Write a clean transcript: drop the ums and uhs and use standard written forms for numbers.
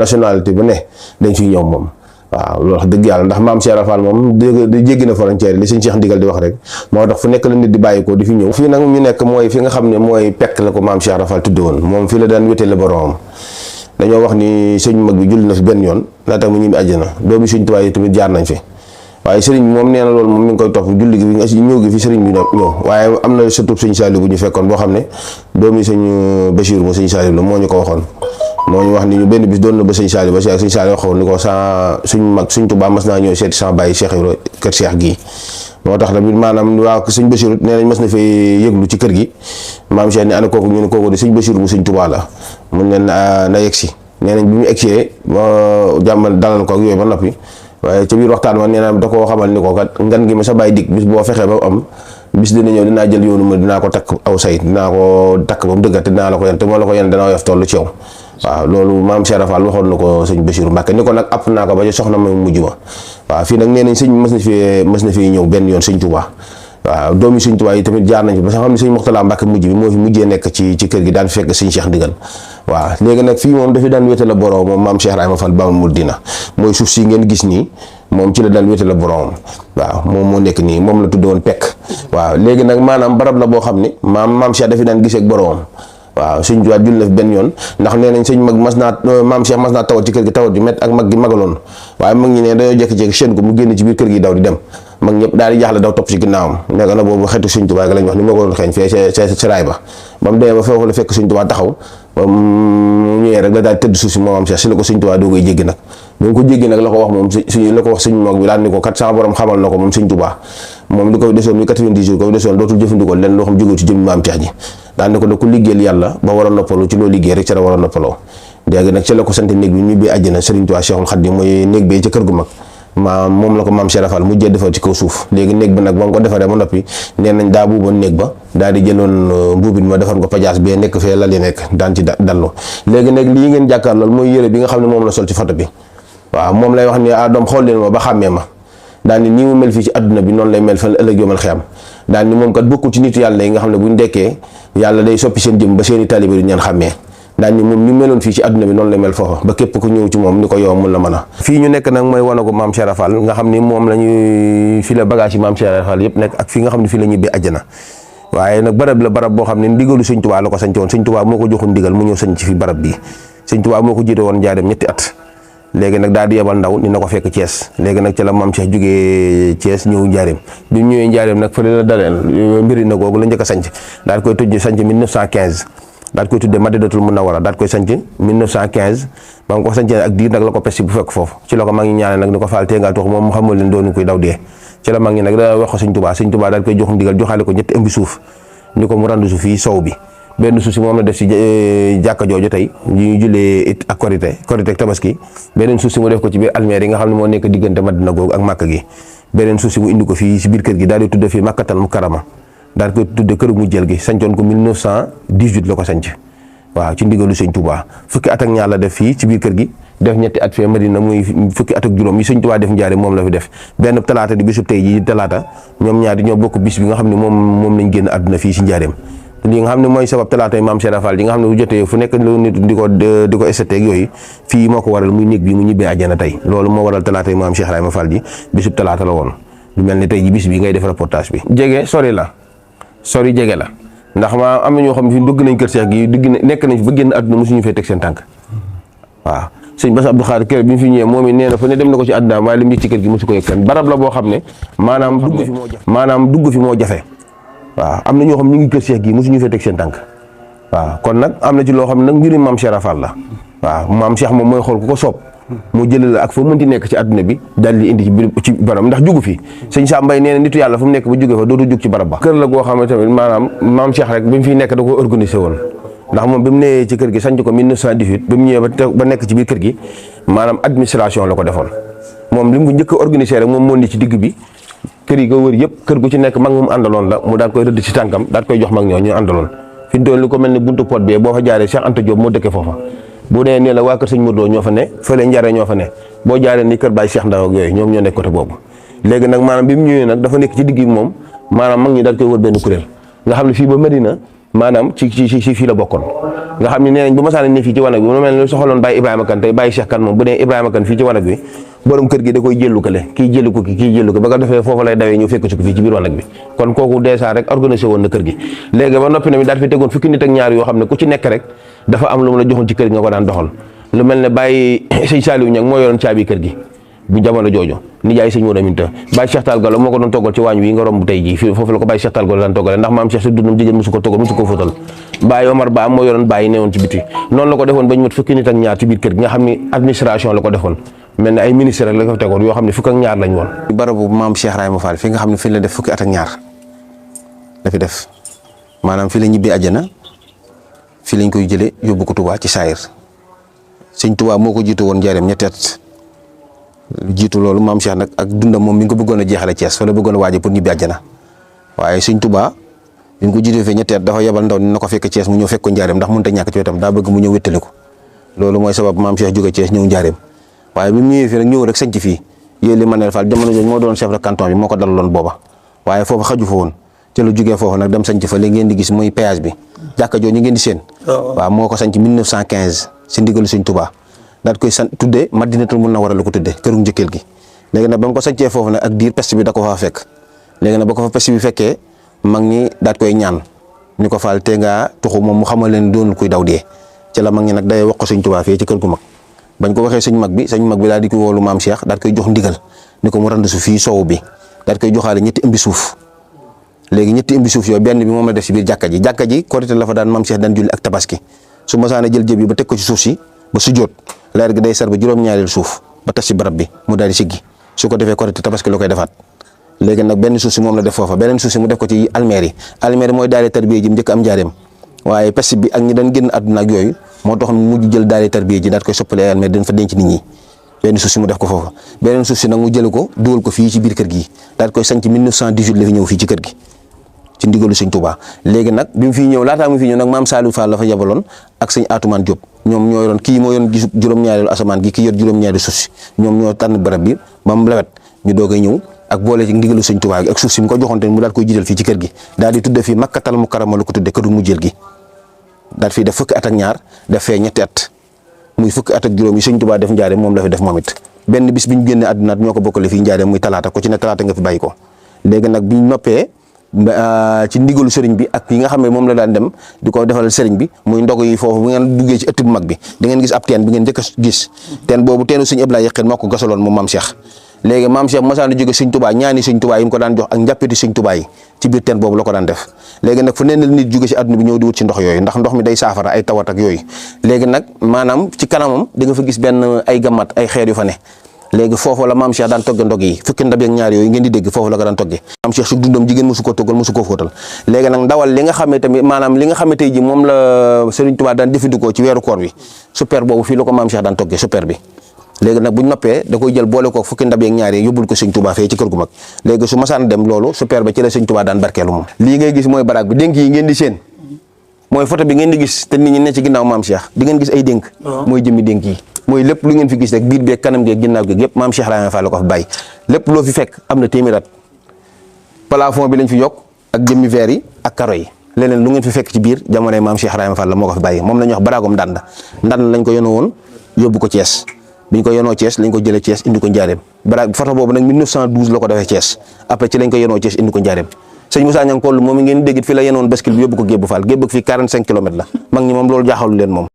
nationalité bu ne dañ fiy ñëw moom waaw loolu wax dëgg yàlla ndax maam Cheikh Rafal moom di jéggi na frontière li sëñ Cheikh Ndigal di wax rek moo tax fu nekk la nit di bàyyi ko di fi ñëw fii nag ñu nekk mooy fi nga xam ne mooy pekk la ko maam Cheikh Rafal tudde woon moom fii la daan wétee la boromam dañoo wax ni sëñ mag bi julli na fi benn yoon laata mu ñibbi àjjana doomi sëñ Tuubaa yi tamit jaar nañ fi waaye sëriñ bi moom nee na loolu moom mi ngi koy topp julli gi fi ñëw gi fi sëriñ bi ñëw waaye am na surtout sëñ Saliou bu ñu fekkoon boo xam ne doomi sëñ Bachir mu sëñ Saliou la moo ñu ko waxoon moo ñu wax ni ñu benn bis doon na ba sëñ Saliou ba sëñ Saliou waxoon ni ko suñ mag sëñ Tuubaa mas naa ñëw seeti sama bàyyi Cheikh Ibra kër Cheikh gii moo tax tamit maanaam waa sëñ Bachir nee nañ mas na fee yëglu ci kër gi maam Cheikh ni ana kooku ñu ne kooku di sëñ Bachir mu sëñ Tuubaa la mun leen na yegg si nee nañ bi mu egsee jàmmal dalal ko ak yooyu ba noppi waaye ca biir waxtaan wa nee na da koo xamal ni ko kat ngan gi ma sa bàyyi dig bis boo fexee ba am bis dina ñëw dinaa jël yoonu ma dinaa ko takk aw say dinaa ko takk ba mu dëggat te dinaa la ko yen te moo la ko yen dana yof toll ci yow waaw loolu maam Cheikh Rafal waxoon na ko sëñ Bachir Mbacke ni ko nag app naa ko ba ci soxna ma mujj ma waaw fii nag nee nañ sëñ mës na fi ñëw benn yoon sëñ Touba waaw doomi sëñ Tuubaa yi tamit jaar nañ fi ba nga xam ne sëñ Mourtala Mbacke mujj bi moo fi mujjee nekk ci kër gi daan fekk sëñ Cheikh Ndigal waaw léegi nag fii moom dafi daan wéete la borom moom maam Cheikh Rahima Fall Baabul Muridiina mooy suuf si ngeen gis nii moom ci la daan wéete la borom waaw moom moo nekk nii moom la tudde woon pekk waaw léegi nag maanaam barab la boo xam ne maam Cheikh dafi daan gisee ak boromam waaw sëñ Tuubaa julli na fi benn yoon ndax nee nañ sëñ mag maam Cheikh mas naa tawat ci kër gi tawat ju met ak mag gi magaloon waaye mag ñi ne dañoo jékki-jékki seen ko mu génn ci biir kër gi daw di dem mag ñëpp daal di jaaxle daw topp ci ginnaawam nekk na boobu xeetu sëñ Tuubaa ga lañ wax ni moo ko doon xeeñ fee ca raay ba mu demee ba foofu la fekk sëñ Tuubaa taxaw ba mu ñëwee rek la daal tëdd suuf si moom am Cheikh si la ko sëñ Tuubaa doo koy jéggi nag bu mu ko jéggi nag la ko wax moom la ko wax sëñ mag bi daal ni ko kat sama borom xamal na ko moom sëñ Tuubaa moom li koy desoon mi 90 jours koy desoon dootul jëfandikoo leen loo xam jógee ci jëm maam Cheikh ji daal ni ko da ku liggéeyal yàlla ba war a noppalu ci loo liggéey rek ca la war a noppaloo léegi nag ci la ko sant néeg bi ñu bi àjjana Sëriñ Tuubaa Cheikhul Khadim mooy néeg bi ca kër gu mag moom la ko maam Cheikh Rafal mujjee defal ci kaw suuf léegi néeg bi nag ba nga ko defaree ba noppi nee nañ daa buuboon néeg ba daal di jëloon mbuubit ma defar ko pajaas bee nekk fee lal yi nekk daan ci dallu léegi nag lii ngeen jàkkaar loolu mooy yére bi nga xam ne moom la sol ci photo bi waaw moom lay wax ni doom xool leen ma ba xàmmee ma daal ni nii mu mel fii ci adduna bi noonu lay mel fan ëllëg yomal xiyam daal ni moom kat bokkul ci nitu yàlla yi nga xam ne buñ dekkee yàlla day soppi seen jëm ba seeni taalibe yi ñaan xàmmee daal ni moom ñu meloon fii ci adduna bi noonu lay mel foofa ba képp ku ñëw ci moom ni ko yow mun la mën a fii ñu nekk nag mooy wane ko maam Cheikh Rafal nga xam ni moom la ñuy fi la bagage yi maam Cheikh Rafal yëpp nekk ak fi nga xam ne fii la ñuy àjjana waaye nag barab la barab boo xam ne ndigalu sëñ Tuubaa la ko sañc woon sëñ Tuubaa moo ko joxoon ndigal mu ñëw sañ ci fi barab bi sëñ Tuubaa moo ko jiite woon njaareem ñetti at léegi nag daal di yebal ndaw ni na ko fekk Thiès léegi nag ci la maam Cheikh jógee Thiès ñëw njaareem bi mu ñëwee njaareem nag fële la daleen mbiri na googu la njëkk a sanc daal koy tujj sanc 1915 daal koy tuddee Madinatul Munawwara daal koy sanc 1915 ba nga ko sancee ak diir nag la ko pesti bu fekk foofu ci la ko mag ñi ñaane nag ni ko faal tee ngaa tux moom mu xamal leen doonu koy daw dee ci la mag ñi nag da wax ko sëñ Tuubaa daal koy jox ndigal joxaale ko ñetti ëmbi suuf ni ko mu randu suuf fii sow bi benn suuf si moom la def si jàkka jooju tey ñu jullee it ak korité ak tabaski beneen suuf si mu def ko ci biir almeer yi nga xam ne moo nekk diggante Madina googu ak Màkka gi beneen suuf si mu indi ko fii si biir kër gi daal di tudde fii Makkatal Mukarrama daal koy tudde kër mu jël gi sancoon ko 1918 la ko sanc waaw ci ndigalu sëñ Touba fukki at ak ñaar la def fii ci biir kër gi def ñetti at fee Madina muy fukki at ak juróom yi sëñ Touba def njaare moom la fi def benn talaata di bisub tey ji talaata ñoom ñaari ñoo bokk bis bi nga xam ne moom lañ génn àdduna fii si njaareem li nga xam ne mooy sabab talaata yi maam Cheikh Rafal yi nga xam ne bu jotee fu nekk lu nit di ko estaté ak yooyu fii moo ko waral muy néeg bi mu ñibbee àjjana tey loolu moo waral talaata yi maam Cheikh Rahima Fall ji bisub talaata la woon lu mel ni tey ji bis bi ngay def reportage bi jege sori jege la ndax ma am na ñoo xam ne fi dugg nañ kër Cheikh gi nekk nañ fi ba génn àdduna mosuñu fee teg seen tànk waaw sëñ Bass Abdou Khadre kër bi ñu fi ñëwee moom it nee na fa ne dem na ko ci àdduna waaye li mu yëg ci kër gi mosu ko yëg fenn barab la boo xam ne maanaam dugg fi moo jafe waaw am na ñoo xam ñu ngi kër Cheikh gi mosuñu fee teg seen tànk waaw kon nag am na ci loo xam ne nag mbirum maam Cheikh Rafal la waaw maam Cheikh moom mooy xool ku ko soob mu jëlee la ak foo mënti nekk ci àdduna bi daal di indi ci barab ndax jugu fi sëñ Sam Mbaye nee na nitu yàlla fu mu nekk ba jóge fa dootu jug ci barab ba kër la goo xam ne tamit maanaam maam Cheikh rek bi mu fiy nekk da ko organisé woon ndax moom bi mu nee ci kër gi sanc ko 1918 bi mu ñëwee ba nekk ci biir kër gi maanaam administration la ko defoon moom li mu njëkk a organisé rek moom moo di ci digg bi kër yi ko wër yëpp kër gu ci nekk mag mu àndaloon la mu daal koy rëdd ci tànkam daal koy jox mag ñoo ñu àndaloon fi mu doon li ko mel ni buntu pot bi boo fa jaaree Cheikh Anta Diop moo dëkkee foofa bu dee nee la waa kër sëñ Modou ñoo fa ne fële Njare ñoo fa ne boo jaaree ni kër Baye Cheikh Ndaw ak yooyu ñoom ñoo nekk côté boobu léegi nag maanaam bi mu ñëwee nag dafa nekk ci digg bi moom maanaam mag ñi daal koy wër benn kuréel nga xam ne fii ba Medina maanaam ci fii la bokkoon nga xam ne nee nañ bu masaana ne fii ci wanag bi mu mel ne soxaloon Baye Ibrahima Kane tey Baye Cheikh Kane moom bu dee Ibrahima Kane fii ci wanag bi borom kër gi da koy jëllu kale kii jëllu ko kii jëllu ko ba nga defee foofu lay dawee ñu fekk ci ko fii ci biir wanag bi kon kooku dèjà rek organisé woon na kër gi léegi ba noppi tamit daal fi tegoon fukki nit ak ñaar yoo xam ne ku ci nekk rek dafa am lu mu la joxoon ci kër gi nga ko daan doxal lu mel ne Baye sëñ Saliou Niang moo yoroon caabi kër gi bu jamono jooju nijaay sëñ Modou Aminta Baye Cheikh Tall Gallo moo ko doon toggal ci waañ wi nga romb tey jii fii foofu la ko Baye Cheikh Tall Gallo daan toggale ndax maam Cheikh si dundam jigéen mosu ko toggal mosu ko fóotal Baye Omar Ba moo yoroon Baye newoon ci biti noonu la ko defoon ba ñu mat fukki nit ak ñaar ci biir kër gi nga xam ni administration la ko defoon mel ne ay ministre rek la ko tegoon yoo xam ne fukk ak ñaar lañ woon barabu maam Cheikh Rahima Fall fi nga xam ne fi la def fukki at ak ñaar la fi def maanaam fi la ñibbi àjjana fi lañ koy jëlee yóbbu ko Touba ci saayir sëñ Touba moo ko jiitu woon njaareem ñetti at jiitu loolu maam Cheikh nag ak dundam moom mi ngi ko bëggoon a jeexale Thiès fa la bëggoon a waaje pour ñibbi àjjana waaye sëñ Touba bi nga ko jiitoo fee ñetti at dafa yebal ndaw ni na ko fekk Thiès mu ñëw fekk ko njaareem ndax mënut a ñàkk ci wetam daa bëgg mu ñëw wéttali ko loolu mooy sabab maam Cheikh jóge Thiès ñëw njaareem waaye bi mu ñëwee fii nag ñëw rek sañc fii yéen li Manel Fall jamono jooju moo doon chef de canton bi moo ko dalaloon booba waaye foofu xaju fa woon ci la jógee foofu nag dem sañc fa léegi ngeen di gis muy péage bi jàkka jooju ñu ngeen di seen waaw moo ko sañc 1915 si ndigalu sëñ Touba daat koy sant tuddee Madinatul Munawwara la ko tuddee këru njëkkeel gi léegi nag ba mu ko sañcee foofu nag ak diir peste bi da ko faa fekk léegi nag ba ko fa peste bi fekkee mag ñi daat koy ñaan ñu ko faal te ngaa tuxu moom mu xamal leen doonul kuy daw dee ci la mag ñi nag day wax ko sëñ Touba fii ci kër gu mag bañ ko waxee sëñ mag bi daal di ko woolu maam Cheikh daat koy jox ndigal ni ko mu rand su fii sow bi daat koy joxaale ñetti ëmbi suuf léegi ñetti ëmbi suuf yooyu benn bi moom la def si biir jàkka ji korité la fa daan maam Cheikh daan julli ak tabaski su masaana jël jëb yi ba teg ko ci suuf si ba su jóot leer gi day sar ba juróom-ñaareel suuf ba tas si barab bi mu daal di siggi su ko defee korité tabaski la koy defaat léegi nag benn suuf si moom la def foofa beneen suuf si mu def ko ci almeer yi mooy daale tarbiya ji mu njëkk am njaareem waaye peste bi ak ñi daan génn àdduna ak yooyu moo tax mu mujj jël daale tarbiya ji daat koy soppale ay almeer dañ fa denc nit ñi benn suuf si mu def ko foofa beneen suuf si nag mu jël ko dugal ko fii ci biir kër gi daat koy sanc 1918 la fi ñëw fii ci kër gi ci ndigalu sëñ Touba léegi nag bi mu fiy ñëw laataa mu fi ñëw nag maam Saliou Fall la fa yabaloon ak sëñ Atoumane Diop ñoom ñoo yoroon kii moo yoroon gisu juróom-ñaareelu asamaan gi kii yor juróom-ñaari suuf si ñoom ñoo tànn barab bi ba mu lewet ñu doogay ñëw ak boole ci ndigalu sëñ Touba gi ak suuf si mu ko joxoon te mu daal koy jiital fii ci kër gi daal di tudde fii Makkatal Mukarrama la ko tudde këru mujjeel gi daal fii def fukki at ak ñaar def fee ñetti at muy fukki at ak juróom yi sëñ Touba def njaareem moom la fi def moom it benn bis bi ñu génne àdduna ñoo ko bokkale fii njaareem muy talaata ko ci ne talaata nga fi bàyyi ko léegi nag bi ñu noppee ci ndigalu sëriñ bi ak yi nga xam ne moom la daan dem di ko defal sëriñ bi muy ndog yi foofu bu ngeen duggee ci ëtt bu mag bi di ngeen gis ab teen bi ngeen njëkk a gis teen boobu teenu sëñ Ablaye Yaqin moo ko gasaloon moom maam Cheikh léegi maam Cheikh mosaan jóge sëñ Touba ñaani sëñ Touba yi mu ko daan jox ak njàppiti sëñ Touba yi ci biir teen boobu la ko daan def léegi nag fu neen la nit jóge ci àdduna bi ñëw di wut ci ndox yooyu ndax ndox mi day saafara ay tawat ak yooyu léegi nag maanaam ci kanamam di nga fa gis benn ay gammat ay xeer yu fa ne léegi foofu la maam Cheikh daan togge ndog yi fukki ndab ak ñaar yooyu ngeen di dégg foofu la ko daan togge maam Cheikh su dundam jigéen mosu ko toggal mosu ko fóotal léegi nag ndawal li nga xamee tamit maanaam li nga xamee tey ji moom la Serigne Touba daan jëfandikoo ci weeru koor bi super boobu fii la ko maam Cheikh daan togge super bi léegi nag buñ noppee da koy jël boole ko fukki ndab ak ñaar yi yóbbul ko Serigne Touba fee ci kër gu mag léegi su masaan dem loolu super ba ci la Serigne Touba daan barkeelu moom lii ngay gis mooy baraag bi dénk yi ngeen di seen mooy photo bi ngeen di gis te nit ñi ne ci ginnaaw maam Cheikh di ngeen gis ay dénk mooy jëmmi dénk yi mooy lépp lu ngeen fi gis rek biir beeg kanam geeg ginnaaw geeg yëpp maam Cheikh Rahima Fall la ko fi bàyyi lépp loo fi fekk am na téeméer at plafond bi lañ fi yokk ak jëmmi verre yi ak karo yi leneen lu ngeen fi fekk ci biir jamonoy maam Cheikh Rahima Fall la moo ko fi bàyyi moom la ñuy wax baraagom ndand lañ ko yónnoo woon yóbbu ko Thiès biñ ko yónnoo Thiès lañ ko jëlee Thiès indi ko Njaareem baraag photo boobu nag 1912 la ko defee Thiès après ci lañ ko yónnoo Thiès indi ko Njaareem sëñ Moussa Niang Koll moom ngeen déggit fi la yenoon bascule bi yóbbu ko Gébbu Fall Gébbu fi 45 kilomètres la mag ñi moom loolu jaaxalu leen moom